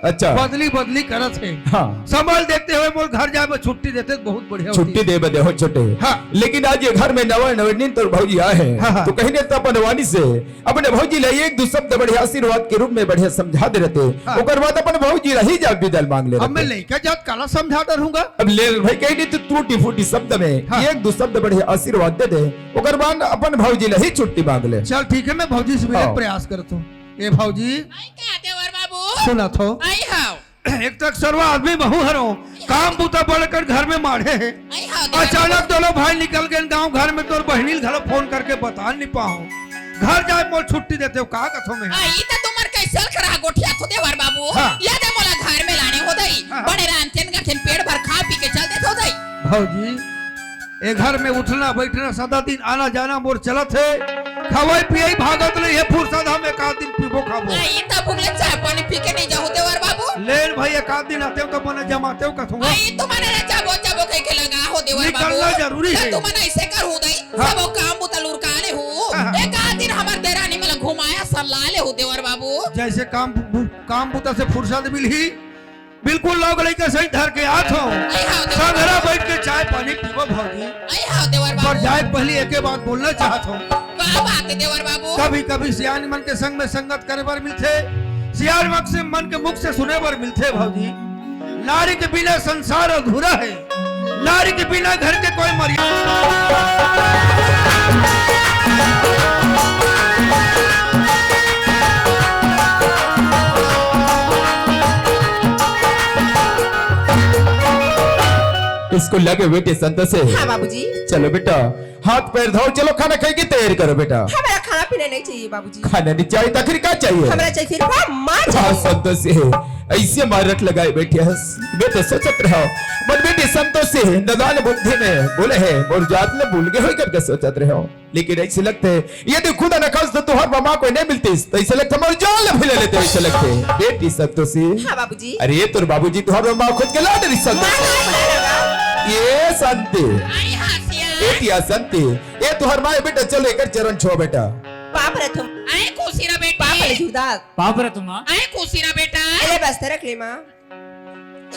अच्छा। बदली बदली करत हे। हाँ। समय देखते हुए मोर घर जाए बर छुट्टी देते त बहुत बढ़िया होतिस। छुट्टी दे बदे हो छोटे। हाँ। लेकिन आज ये घर में नवा नवनीन तोर भौजी आए हे। हाँ, हाँ। तो कहीं ने तो अपन वाणी से अपने भौजी ला एक दू शब्द बढ़िया आशीर्वाद के रूप में बढ़िया समझा दे रहते। हाँ। ओकर बाद अपन भौजी ला ही जा बिदा ल मांग ले अब मैं रहते। लइका जात काला समझा डरहूंगा। अब ले भाई कहीं नहीं तो टूटी फूटी शब्द में हाँ। एक दू शब्द बढ़िया आशीर्वाद दे दे, ओकर बाद अपन भौजी ला ही छुट्टी मांग ले। चल ठीक है, मैं भौजी से मिले हाँ। प्रयास करत हूँ। ए भौजी। आई का देवर बाबू? सुनत हो? आई हाव। एक तक सरवा आदमी बहू हरो, काम बुता बड़ कर घर में माढ़े हे। आई हाव देवर अचानक बाबू। दोनों भाई निकल गए गांव घर में, तोर बहिनी ल घलो फोन करके बता नहीं पाओ। घर जाए मोर छुट्टी देते हो, का कथो मैं? आई त तुमर कैसे खरा गोठिया थो देवर बाबू। हाँ। ले दे मोला घर में लाने हो दई। हाँ, हाँ। बड़े रांधेन गठेन पेट भर खा पी के चल देत हो दई। भौजी, ए घर में उठना बैठना सदा दिन आना जाना मोर चलत हे। खवाई पियाई भागत ले ये फुर्सत हम एक आध दिन पीबो खाबो। आ, ई त भुगले चाय पानी पी के नहीं जाहू देवर बाबू। लेन भाई एक आध दिन आते हो तो मने जमाते हो कथूंगा। आ, ई तुम्हारे रे जाबो जाबो कह के लगा हो देवर बाबू। निकलना जरूरी त है। तुमन ऐसे कर हो दई। हाँ। सबो काम बुता लुरका ले हो। हाँ, हाँ। एक आध दिन हमार देरानी मला घुमाया सल्ला ले हो देवर बाबू। जैसे काम बु-, काम बुता से फुर्सत मिलही, बिल्कुल लोग लइका सही धर के आत हो। आई हाव देवर संघरा बाबू। बैठ के चाय पानी पीबो भौजी। आई हाव देवर पर बाबू। जाए पहले एके बात बोलना चाहत हो। का बात है देवर बाबू? कभी कभी सियान मन के संग में संगत करे बर मिलथे, सियान मन से, मन के मुख से सुने बर मिलथे भौजी। नारी के बिना संसार अधूरा है, नारी के बिना घर के कोई मर्यादा। इसको लगे बेटे संतोष से। हाँ बाबूजी। चलो बेटा, हाथ पैर धो, चलो खाना खाए की तैयारी करो बेटा। हमारा खाना पीना नहीं चाहिए बाबूजी। खाना नहीं चाहिए तो आखिर क्या चाहिए? हमारा चाहिए सिर्फ माँ हाँ, चाहिए। संतोष से ऐसे मारट लगाए बैठे हस। मैं तो सोचत रहो, मन बेटे संतोष से नदान बुद्धि में बोले है, मोर जात ले भूल गए हो करके सोचत रहो। लेकिन ऐसे लगथे, यदि खुदा न खास तो तुहर माँ कोई नहीं मिलतीस, तो ऐसे लगथे मोर जान ले भी ले लेते, ऐसे लगथे। बेटी संतोषी। हाँ बाबूजी। अरे तोर बाबूजी तुहर माँ खुद के लाड रही संतोषी। माँ, माँ, माँ, माँ। ये शांति। आई हाँ सिया। बेटिया शांति। ये तुहर माँ है बेटा, चलो एकर चरण छो बेटा। पाप रथम। आए खुशी रह बेटी। पाप रथम। पाप रथम। आए खुशी रह बेटा। एले बस्तर रख ले माँ।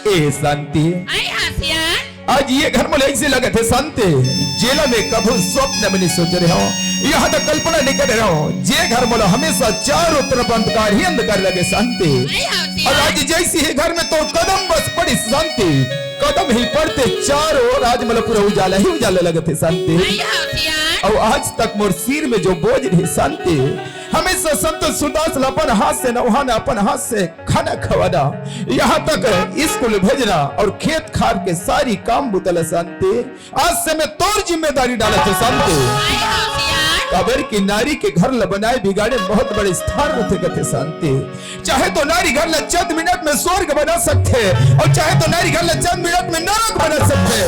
ए शांति। आई हाँ सियान। आज ये घर मोला ऐसे लगत हे शांति, जेला मैं कभू स्वप्न में नहीं सोच रहे हो, यहाँ तक कल्पना नहीं कर रहे हो। जे घर मोला हमेशा चारों तरफ अंधकार ही अंधकार लगे शांति। आई हाँ सियान। और आज जैसे ही घर में तोर कदम बस पड़ी शांति, कदम ही पड़ते चारों ओर आज मोला पूरा उजाला ही उजाला लगत हे शांति। आई हाँ सियान। और आज तक मोर सिर में जो बोझ रही शांति, हमेशा संत सूरदास ला अपन हाथ से नवहाना, अपन हाथ से खाना खवाना, यहाँ तक स्कूल भेजना और खेत खार के सारी काम बुता ला शांति, आज से मैं तोर जिम्मेदारी डालत हूँ शांति। काबर की नारी के घर ला बनाए बिगाड़े बहुत बड़े स्थान रथे कथे शांति। चाहे तो नारी घर ला चंद मिनट में स्वर्ग बना सकथे और चाहे तो नारी घर ला चंद मिनट में नरक बना सकथे।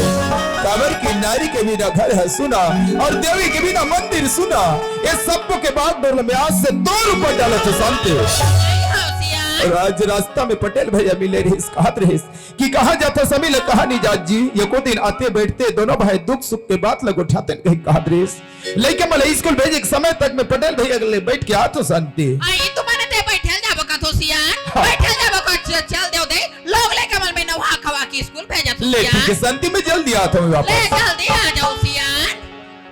काबर की नारी के बिना घर है सुना और देवी के बिना मंदिर सुना। ये सबको के बागडोर में आज से तोर ऊपर डालत हूँ शांति। और आज रास्ता में पटेल भैया मिले रहिस, कहत रहिस कि कहाँ जाथस समी ले, कहाँ नहीं जात जी। एको दिन आते बैठते दोनों भाई दुख सुख के बात ल गोठातेन कही कहत रहिस। लइका मन ल स्कूल भेजे के समय तक में पटेल भैया ले बैठ के आत हूँ शांति। आई तो माने ते बैठल जाबो का तो सियान, हाँ। बैठल जाबो का च-, चल देव दे, लोग लइका मन में नवा खवा के स्कूल भेजत हूँ ले सियान। ठीक है शांति, मैं जल्दी आत हूँ वापस। ले जल्दी आ जाओ सियान।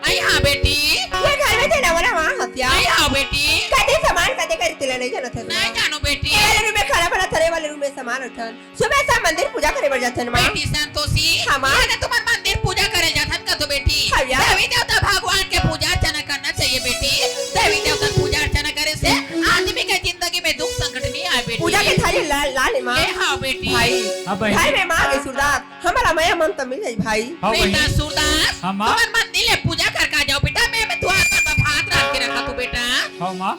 आई हाँ बेटी। ये घर में ते नवा नवा हसिया। आई हाँ बेटी। कते सामान कते करी तेला नहीं जानत हस। नहीं जानू बेटी। ये वाले रूम में खाना बनात हस, ये वाले रूम में सामान उठन। सुबह शाम मंदिर पूजा करे बर जाथन माँ। बेटी संतोषी, हाँ माँ। ये ना तुम्हार मंदिर पूजा करे जाथन का तो बेटी। हाँ यार। देवी देवता भगवान के पूजा अर्चना करना चाहिए बेटी। देवी देवता पूजा अर्चना करे से आदमी के जिंदगी में दुख संकट नहीं आए बेटी। पूजा के थाली ला, ला ले माँ। ए हाँ बेटी। भाई, हाँ बहन। घर में माँ के सुरदार, हमारा मया ममता मिल जाई भाई। हाँ बेटा बहन। सुरदार, हाँ माँ। तुम्हार मंदिर ले पूजा कर का जाओ बेटा, मैं, मैं द्वार पर भात रख के रखा तू बेटा। हाँ माँ।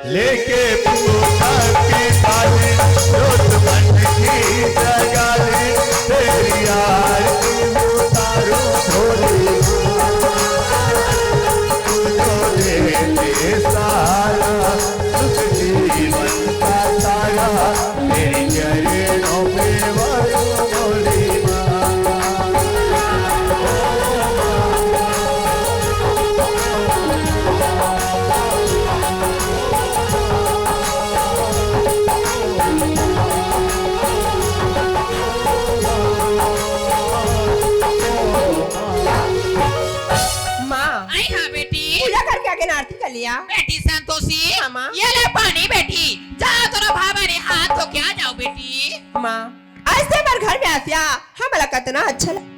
लेके पूजा की थाली, रोज मन की जगाली, तेरी आरती उतारूं भोली माँ। तू जो दे दे सारा, सुख जीवन का सारा, तेरी चरणों में वारूं भोली माँ। माँ। ये ले पानी बेटी, जाओ तोरो भाई बहिनी हाथ धो के आ जाओ बेटी। माँ, आज ते हमर घर में आसिया, हमला कतना अच्छा लगे।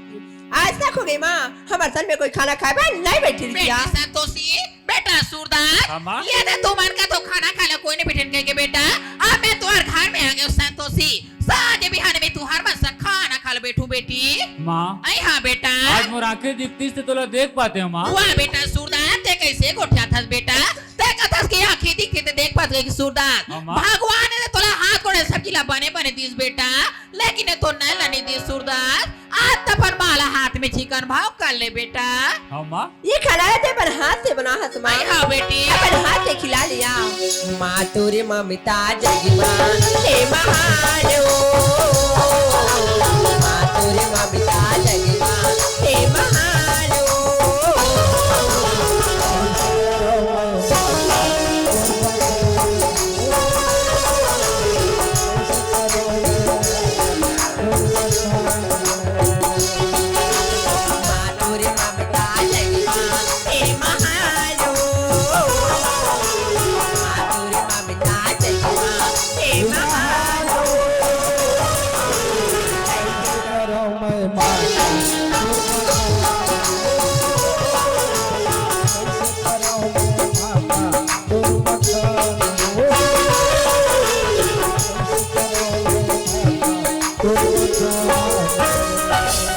आज तक हो गई माँ, हमर सन में कोई खाना खाए बर नहीं बैठी बेटी रिहिस। संतोषी, बेटा सूरदास, हाँ, माँ। ये दे तुमन का तो खाना खाए ला कोई नहीं बैठे कहिके बेटा, अब मैं तुम्हार घर में आ गयो संतोषी। साँझ बिहान में तुहर मन संग खाना खाए ला बैठूं बेटी। माँ। अई हाँ बेटा। आज मोर आँखें दिखतिस ते तोला देख पातेंव माँ। वाह बेटा सूरदास, ते कैसे गोठियाथस बेटा? ते कथस के आँखें दिखतिस ते देख पातेंव सूरदास। हाँ, माँ। भगवान ने तोला हाथ गोड़ सब चीज ला बने बने दिस बेटा, लेकिन ये तो नैन ला नहीं दिस सूरदास। आज त अपन माँ ला हाथ में चिकन भाव कर ले बेटा। हाँ, माँ। ये खाना है ते अपन हाथ से बना हस माँ। अई हाँ बेटी। अपन हाथ से खिला लिया। माँ तोरे ममता जगमा हे महान ओ। माँ तोरे ममता जगमा हे महान ओ।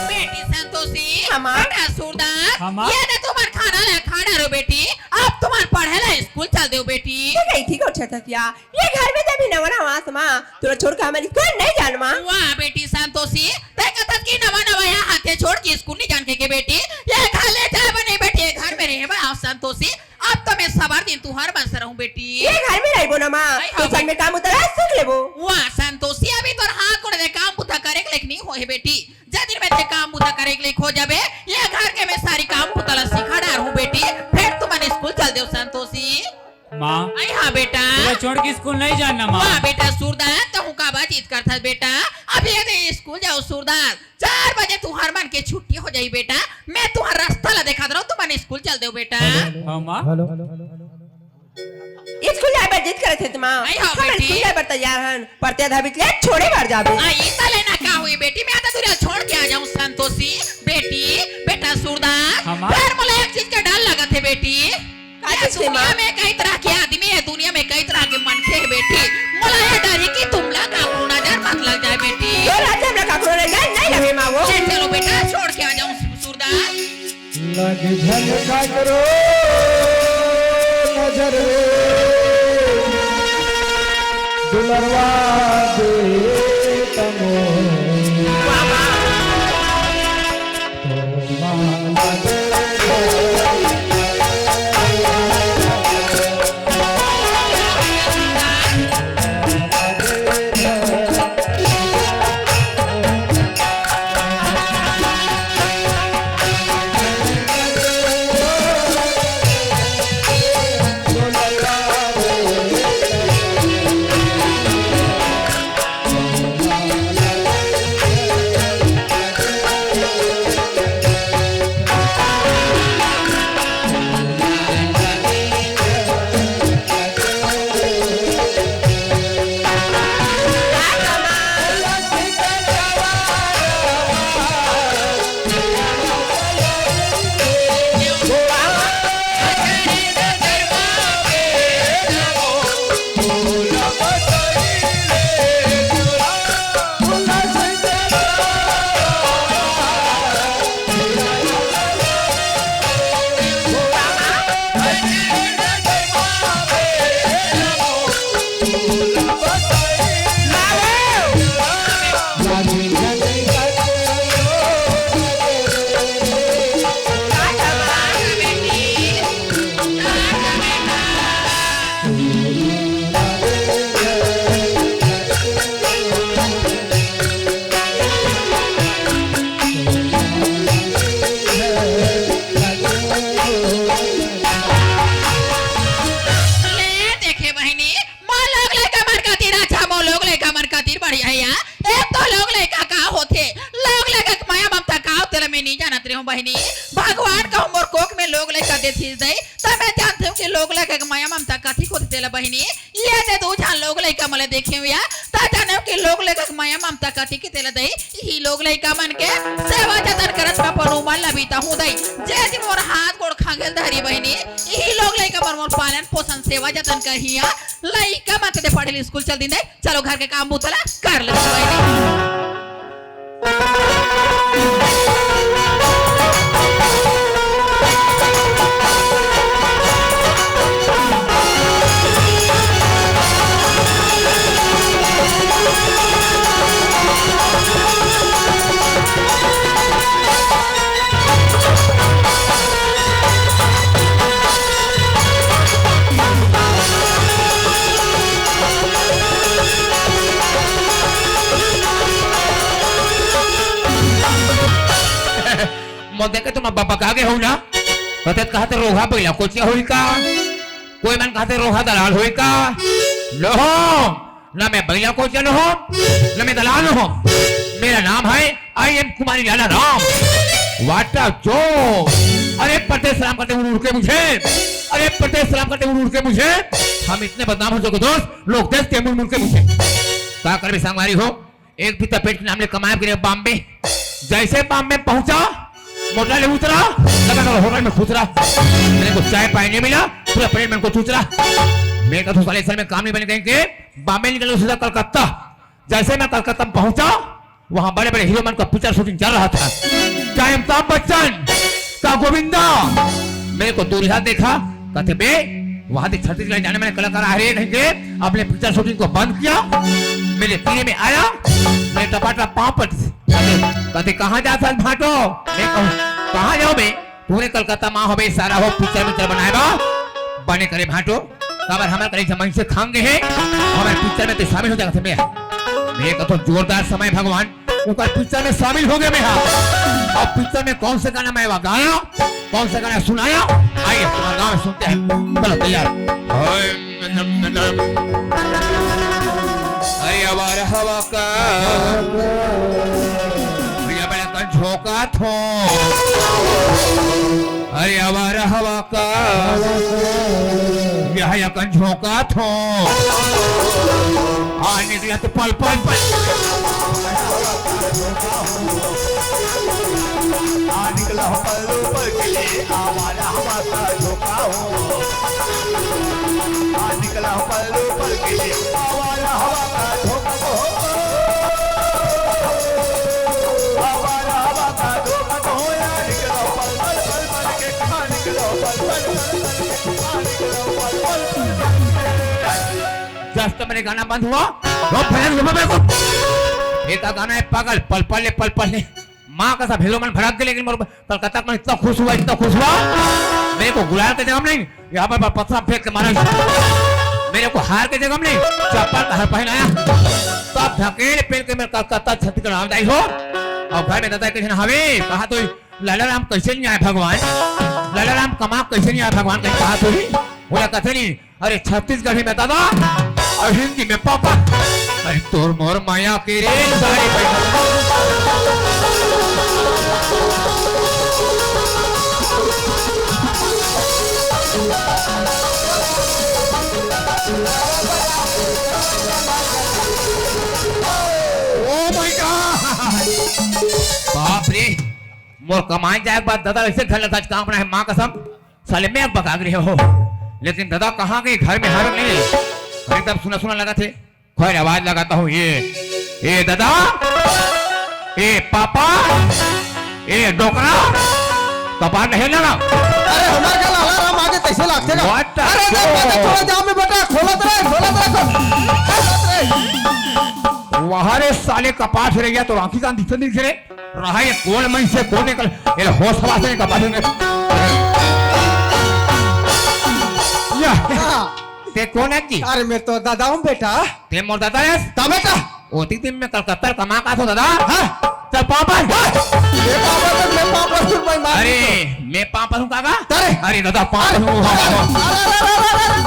बेटी संतोषी, हाँ, माँ। बेटा सूरदास, हाँ, माँ। ये दे तुमन खाना ला खा डारो बेटी, अब तुमन पढ़े ला स्कूल चल देव बेटी। ये कही थी गोठियाथस या, ये घर में ते अभी नवा नवा आस माँ, तोला छोड़ के हमन स्कूल नहीं जान माँ। वाह बेटी संतोषी, ते कथस कि नवा नवा यहाँ आथे छोड़ के स्कूल नहीं जान कहिके बेटी, ये घर ले जाए बर नहीं बेटी, ये घर में रहे बर आस संतोषी। अब तो मैं सबर दिन तुहर मन से रहूं बेटी। ये घर में रहिबो ना माँ, अई तो हाँ संग में काम उतरा सीख लेबो। वाह संतोषी, अभी तोर हाथ गोड़ दे काम बुता करे के लायक नहीं होए बेटी। जे दिन में ते काम बुता करे के लायक हो जाबे, ये घर के मैं सारी काम बुता ला सिखा डारहूं बेटी, फिर तुमन स्कूल चल देव संतोषी। माँ। अई हाँ बेटा। तोला छोड़ के स्कूल नहीं जान ना माँ। वाह बेटा सूरदास, तहूँ काबर जिद करथस बेटा। अब ये दे स्कूल जाओ सूरदास, चार बजे तुहर मन के छुट्टी हो जाही बेटा। मैं तुहर रास्ता ला देखात रहूं, तुमन स्कूल चल देव बेटा। हाँ, माँ। हेलो। स्कूल जाए बर जिद करत हे त माँ। अई हाँ हमन बेटी। स्कूल जाए बर तैयार हन, पर ते आधा बीच ले छोड़े बर जाबे। अई त लेना का होही बेटी, मैं आधा दूर छोड़ के आ जाहूं संतोषी। बेटी, बेटा सूरदास, हाँ, माँ। पर मोला एक चीज के डर लगत हे बेटी। का ये चीज के दुनिया माँ? में कई तरह के आदमी हे, दुनिया में कई तरह के मनखे हे बेटी। मोला ये डर हे कि तुमला काकरो नजर मत लग जाए बेटी। तोर नजर में काकरो नजर नहीं लगे माँ वो। ले चलो बेटा, छोड़ के आ जाहूं सूरदास। लग झन काकरो नजर रे, दुलरवा दे तमो। ले देखे बहिनी, मोर लोग लइका मन खातिर अच्छा, मोर लोग लइका मन खातिर बढ़िया हे यार। एक तो लोग लइका का होथे, लोग लइका के मया ममता का होथे, तेला मैं नहीं जानत रहे हूँ बहिनी। भगवान कहूँ मोर कोख में लोग लइका देथिस दई, त मैं जानत हूँ कि लोग लइका के मया ममता कथी होथे, तेला बहिनी, ये दे दू झन लोग लइका मन ल देखे हँव या, त जानेव कि लोग लइका के मया ममता कति के तेला दई, इही लोग लइका मन के सेवा जतन करत म अपन उमर ल बिताहूँ दई। जे दिन मोर हाथ गोड़ खंगेल धरी बहिनी, इही लोग लइका मन मोर पालन पोषण सेवा जतन करही या, लइका मन के दे पढ़े ल स्कूल चल दिन दई। चलो घर के काम बूता ला कर लेते बहिनी। मोर देखे तुम बबा का गे हो ना? कथे कहाथे रोहा बइला कोचिया होई का? कोई मन कहाथे रोहा दलाल होई का? लो हो, ना मैं बइला कोचिया नो हो, ना मैं दलाल नो हो। मेरा नाम है आई एम कुमारी लाला राम। वाटा जो। अरे परदेस सलाम करते उड़ उड़ के मुझे। अरे परदेस सलाम करते उड़ उड़ के मुझे। हम इतने बदनाम हो चुके दोस्त, लोग देखते मुड़ मुड़ के मुझे। का करबे संगवारी हो? एक भी तपेट के नाम ले कमाए के लिए बॉम्बे। जैसे बॉम्बे पहुंचा, मोटर ले उतरा, लगा था होटल में खुसरा। मेरे को चाय पानी नहीं मिला, पूरा प्लेट मेरे को चुचरा। मैं कहा, "तू साले सर में काम नहीं बने कहीं के, बॉम्बे निकल के सीधा कलकत्ता।" जैसे मैं कलकत्ता में पहुंचा, वहां बड़े-बड़े हीरो मन का पिक्चर शूटिंग चल रहा था। चाहे अमिताभ बच्चन, का गोविंदा। मेरे को दूर से देखा, कहते, "बे, वहां से छत्तीसगढ़ जाने वाले कलाकार आ रहे हैं कहीं के।" अपने पिक्चर शूटिंग को बंद किया, मेरे पीने में आया, मेरे टपाटप पाँव पर कहते, कहते, "कहाँ जात हस भांटो?" मैं कहूँ, "कहाँ जाओ बे? पूरे कलकत्ता मा हो बे, सारा हो पिक्चर मिक्चर बनाए बा, बने करे भांटो।" काबर हमर करे जमाई से खांग गे हे, हमर पिक्चर में तो शामिल हो जाएगा मैं। मैं कहता हूँ जोरदार समय भगवान, ओकर पिक्चर में शामिल हो गए मैं हा। अब पिक्चर में कौन से गाना मैं वा गाया, कौन से गाना सुनाया, आइए तुम्हारे गाँव में सुनते हैं। चलो तैयार। अरे आवारा हवा का, भैया बड़ा कन झोंका थो। अरे आवारा हवा का, यह यकन झोंका थो। आ निकला तो पल पल पल। आ निकला हो पल पल के लिए, आवारा हवा का झोंका हो। आ निकला हो पल पल के लिए, आवारा हवा का झोंका हो। आवारा हवा का झोंका हो, आ निकला हो पल पल पल पल के, आ निकला हो पल पल पल पल के, आ निकला हो पल पल पल पल के। जस्ट मेरे गाना बंद हुआ, वो भजन हुआ मेरे को। ये का गाना है पागल, पल पल ले, पल पल ले। माँ का सब हीरो मन भड़क गए, लेकिन मोर कलकत्ता में इतना खुश हुआ, इतना खुश हुआ। मेरे को गुलाल के जगह में नहीं, यहाँ पर पत्थर फेंक के मारा। मेरे को हार के जगह में नहीं, चप्पल का हार पहनाया। तब ढकेल पेल के मैं कलकत्ता छत्तीसगढ़ आ जाई हो। और घर में दादा कहे, "हवे, कहा तो लाला राम कैसे नहीं आए भगवान? लाला राम कमा कैसे नहीं आए भगवान?" कहीं कहा तो ही, बोला, "कथे नहीं।" अरे छत्तीसगढ़ी में दादा और हिंदी में पापा। अरे तोर मोर माया के रे सारी। Oh my God! बाप रे, मोर कमाए जाए के बाद दादा ऐसे घर लगा काम बना है, माँ कसम। साले मैं बका गे हो, लेकिन दादा कहाँ गए? घर में हर नहीं। अरे तब सुना सुना लगा थे, खैर आवाज लगाता हूँ। ये, ए दादा, ए पापा, ए डोकरा, कपार नहीं लगा। अरे हमारे घर लाला राम आगे कैसे लागथे ना? What the अरे show? थोड़ा जाम में बेटा, खोलत रहे, खोलत रहे, खोलत रहे। वहाँ रे साले कपाट रह गया तो आँखी कान दिखते नहीं दिखे रे। रहा ये कोन मन से कोन निकल, ये होश हवा से निकल, बाजू में। या, हाँ। ते कोन है जी? अरे, मैं तो दादा हूँ बेटा। ते मोर दादा है? ता बेटा। ओती दिन में कलकत्ता कमा का थो दादा? हाँ। चल पापा। हाँ। मैं पापा तो, मैं पापा तो, मैं मार अरे, दूँ। मैं पापा हूँ काका? अरे। अरे दादा, पापा अरे, हूँ। अरे, अरे, अरे, अरे, अरे।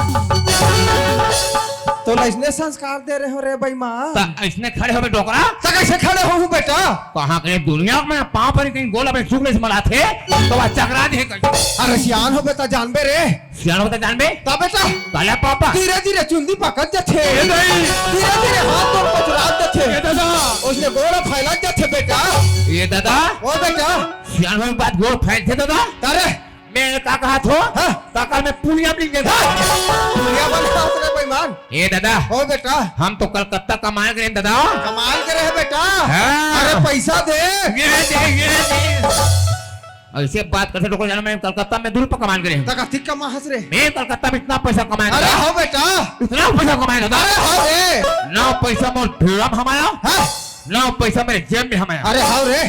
तोला अइसने संस्कार दे रहे हों रे बेईमान। त अइसने खड़े होबे डोकरा? त कइसे खड़े होहूं बेटा? कहां के दुनिया में पांव परी कहीं गोड़ ल चुकले से मलाथे, त ओला चकरा दे कइसे? अरे सियान होबे त जानबे रे। सियान होबे त जानबे? त बेटा। काला पापा। धीरे धीरे चुंदी पाकत जाथे। ए दाई। धीरे धीरे हाथ गोड़ पथरात जाथे। ए दादा। ओइसने गोड़ फैलत जाथे बेटा। ए दादा। ओ बेटा। सियान होबे के बाद गोड़ फैलथे दादा? अरे। मैं का कहत हों? हां। त का मैं पुलिया में लिख देथों। हां। पुलिया बनाहस रे बेईमान। ए दादा। ओ बेटा। हम तो कलकत्ता कमाए गे रहेन दादा। कमाए गे रहे बेटा। हां। अरे पइसा दे। ये दे, ये दे। अइसे बात करथे डोकरा, जानो मैं कलकत्ता में दू रुपया कमाए गे रहेन। त कतिक कमाहस रे? मैं कलकत्ता में इतना पइसा कमाए अरे दादा। हां बेटा। इतना पइसा कमाए दादा। अरे हां रे। ना पइसा मोर ढेड़ा में हमाया। हां। ना पइसा मेरे जेब में हमाया। अरे हां रे।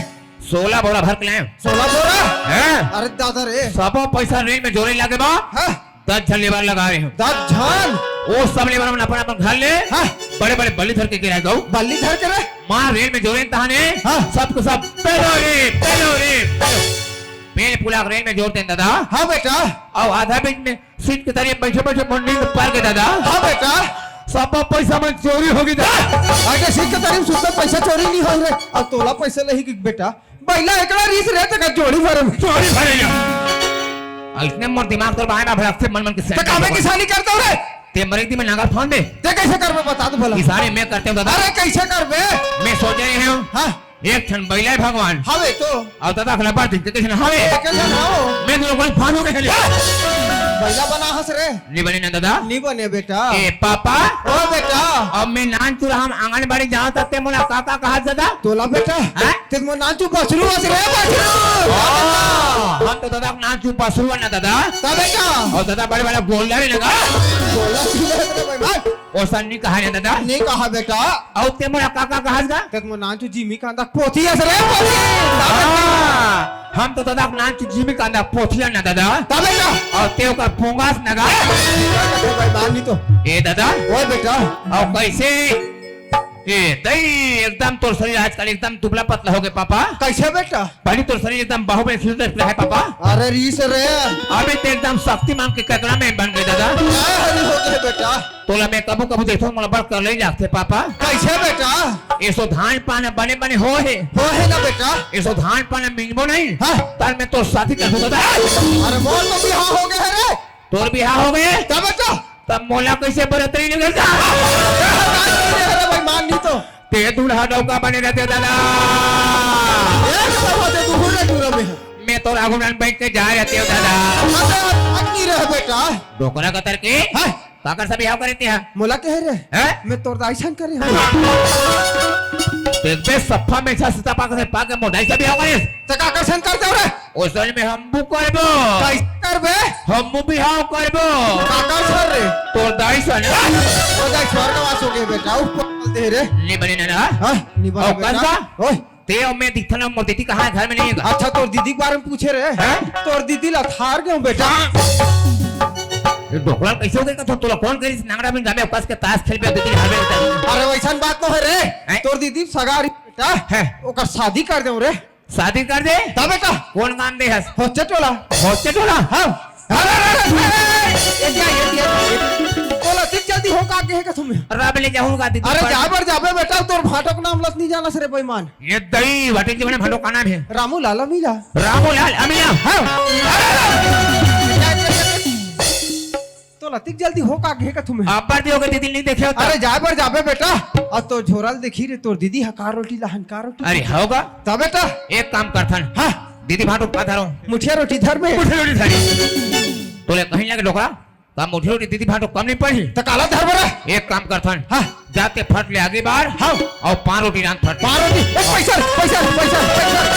सोला बोरा भर के लाएंव। सोला बोरा? हां। अरे दादा रे। सबो पइसा रेल में जोरे लागे बा। हां। दस झन लेबर लगा रहे हंव। दस झन? ओ सब लेबर मन अपन अपन घर ले हां। बड़े बड़े बल्ली धर के गिराय गऊ। बल्ली धर के रे? मार रेल में जोरेन तहाने हां। सब के सब पेलो रे, पेलो रे, पेलो। पेल पुला के रेल में जोर देन दादा। हां बेटा। अउ आधा बीच में सीट के तरी बइठे बइठे मोर नींद पर गे दादा। हां बेटा। सब पइसा मन चोरी होगे दादा। अरे सीट के तरी में सुते पइसा चोरी नइ होय रे। अब तोला पइसा लेही कि बेटा? बइला एकला रिहिस रे, तेकर जोड़ी भरे में। जोड़ी भरे में। अइसने मोर दिमाग तोर बाय में भड़कथे मन मन के त सेंट कामे बबा। किसानी करथस रे? ते मरे दिन में नांगर फांद दे। ते कइसे करबे बता तो भला। किसानी मैं करथों दादा। अरे कइसे करबे? मैं सोचे रहे हंव। हां। एक ठन बइला हे भगवान। हवे तो। अउ दादा अखला बात कइसे न हवे? कइसे न हो? मैं तो कोई फांद हो गए। बइला बनाहस रे। नइ बने ना दादा? नइ बने बेटा। ए पापा। ओ बेटा। अब मैं नानचुन रहंव आंगनबाड़ी जावत ते मोला का का कहस दादा? तोला बेटा। हां? ते मोर नानचुन बछरू हस रे, बछरू। हां, हम तो दादा नानचुन बछरू ना दादा। त बेटा। अउ दादा बड़े वाला गोल्डन हे ना। गोल्डन हे रे भाई, भाई। ओसन नइ कहा ना दादा। नइ कहा बेटा। अउ ते मोला का का कहस गा? ते मोर नानचुन जिमी कांदा पोथी हस रे, पोथी। हां, हम तो दादा नानचुन जिमी कांदा पोथी ना दादा। त बेटा। अउ ते ओकर पोंगा हस ना गा। भाई, मान नइ तो। ए दादा। ओ बेटा। अउ कइसे ए, दई, एकदम तोर शरीर आजकल एकदम दुबला पतला होगे पापा। कइसे बेटा? पहिली तोर शरीर एकदम बाहुबली फिल्म रहे पापा। अरे रिहिस रे। अभी ते एकदम शक्तिमान के ककड़ा में बन गे दादा। का हरी होगे बेटा? तोला मैं कभू कभू देखथों, मोला बड़ करलई लागथे पापा। कइसे बेटा? एसो धान पान बने बने होहे। होहे ना बेटा। एसो धान पान मिलबो नहीं। हां। तब मैं तोर शादी करहूं दादा। अरे मोर तो बिहाव होगे हे रे। तोर बिहाव होगे? त बेटा। तब मोला कइसे बरतरी निकल जा? अरे भाई, मान नइ तो। ते दूल्हा नौका बने रहिते दादा। ए, दादा, बात है, तू हुर्रे टूरा में है। मैं तो राघव नान बैठ के जा रहितेंव दादा। अरे, अग्नि रह बेटा। डोकरा कतर के? हां। काकर से बिहाव करे ते हा? मोला कहे रे। हैं? मैं तोर दाई सन करे हंव। देखबे सफा में छा सीता पाक से पाक के मोर दाई से बिहाव करे। त काकर सन करथस रे? ओसन में हम भी करबो। कइसे करबे? हम भी बिहाव करबो। काकर सन रे? तोर दाई सन। ओ दाई स्वर्गवास होगे बेटा, ऊपर दे रे। नइ बने ना ना। हां, नइ बने अउ बेटा। कस का? ओए। ते अउ मैं दिखथन, मोर दीदी कहां हे? घर में नइ हे गा। अच्छा, तोर दीदी के बारे में पूछे रे। हैं? तोर दीदी ला थार गेंव बेटा। ये डोकरा कइसे होगे? तो तोला कोन कहिस नांगरा बिन गामे कस के तास खेलबे, दीदी हवे बेटा। अरे वइसन बात नोहे रे। हैं? तोर दीदी सगा रहिस बेटा। हैं? ओकर शादी कर देंव रे। शादी कर दे? त बेटा। कोन गांव दे हस? होचे टोला। होचे टोला? हां। अरे, अरे, अरे, अरे, ये क्या, ये क्या, ये क्या? तोला अतिक जल्दी हो का गे हे का तुम्हें? रब ले जाहूं का दीदी अरे, पर। जाय बर जाबे बेटा, तोर भांटो के नाम ल नइ जानस रे बेईमान। ये दई, भांटो के जीवन में भांटो का नाम हे? रामू लाल अमीला। रामू लाल अमीला। हां। अरे, अरे, अरे। तोला अतिक जल्दी हो का गे हे का तुम्हें? अब्बड़ दिन होगे दीदी ल नइ देखे हों त। अरे, जाय बर जाबे बेटा। अउ तोर झोरा ल देखही रे, तोर दीदी ह का रोटी लाहन, का रोटी। अरे, होगा। त बेटा। एक काम करथन। हां। दीदी भांटो का धरों? मुठिया रोटी धर बे। मुठिया रोटी धरी। तोले कहीं लगे डोकरा, का मुठिया रोटी दीदी भांटो कम नइ पड़ही? त काला धर बरा? एक काम करथन। हां। जाते फट ले आगी बार। हां। अउ पांव रोटी रांध फट। पांव रोटी? ए, पइसा, पइसा, पइसा, पइसा।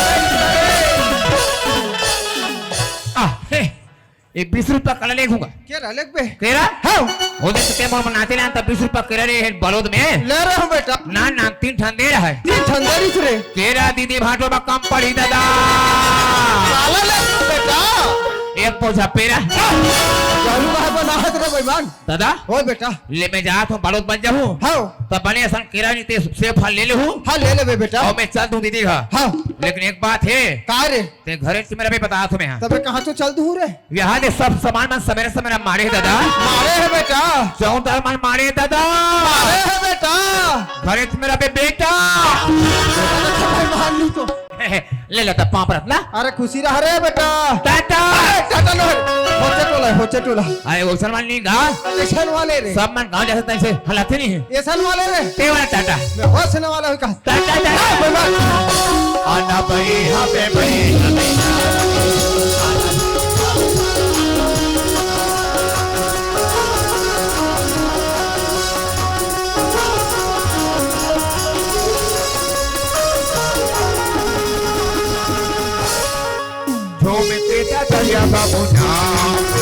आ, हे, ये बीस रुपया काला लेगहूं गा। केरा लेगबे? केरा? हां। ओ दिन तो ते मोर बनाते लान त बीस रुपया केरा रे हे बलोद में। ले रहे हंव बेटा। ना, ना, तीन ठन दे रहा हे। तीन ठन दे रहिस रे। केरा दीदी भांटो में कम पड़ही दादा। काला ले बेटा। एक बोझा पेरा। दारू काहे बनावत रे बेईमान? दादा, ओए बेटा। ले मैं जात हूँ, बड़ोत बन जाहूँ। हाँ। त बने असन केरा नी ते सेब फल ले लेहूँ। हाँ, ले लेबे बेटा। अउ मैं चल दूँ दीदी घर। हाँ। लेकिन एक बात हे। का रे? ते घरे से मेरा भी बतात हूँ मैं। हाँ। तबे कहाँ तो चल दूँ रे? यहाँ दे सब सामान मन सवेरे सवेरे मारे हे दादा। मारे हे बेटा। चौदह मन मारे हे दादा। मारे हे बेटा। घरे से मेरा भी बेटा। अरे तो भाई मान ली तो। ले ले त पाँव परत ना। अरे खुशी रह रे बेटा। टाटा। अरे टाटा नो रे। होचे टोला, होचे टोला। अरे ओसन वाले नहीं गा। एसन वाले रे। सब मन गाँव जैसे तैसे हालत ही नहीं हे। एसन वाले रे। ते वाला टाटा। मैं होसन वाला हूँ कहा। टाटा, टाटा। आना भाई, यहाँ पे भाई। झूम तेजा दरिया बाबू ना।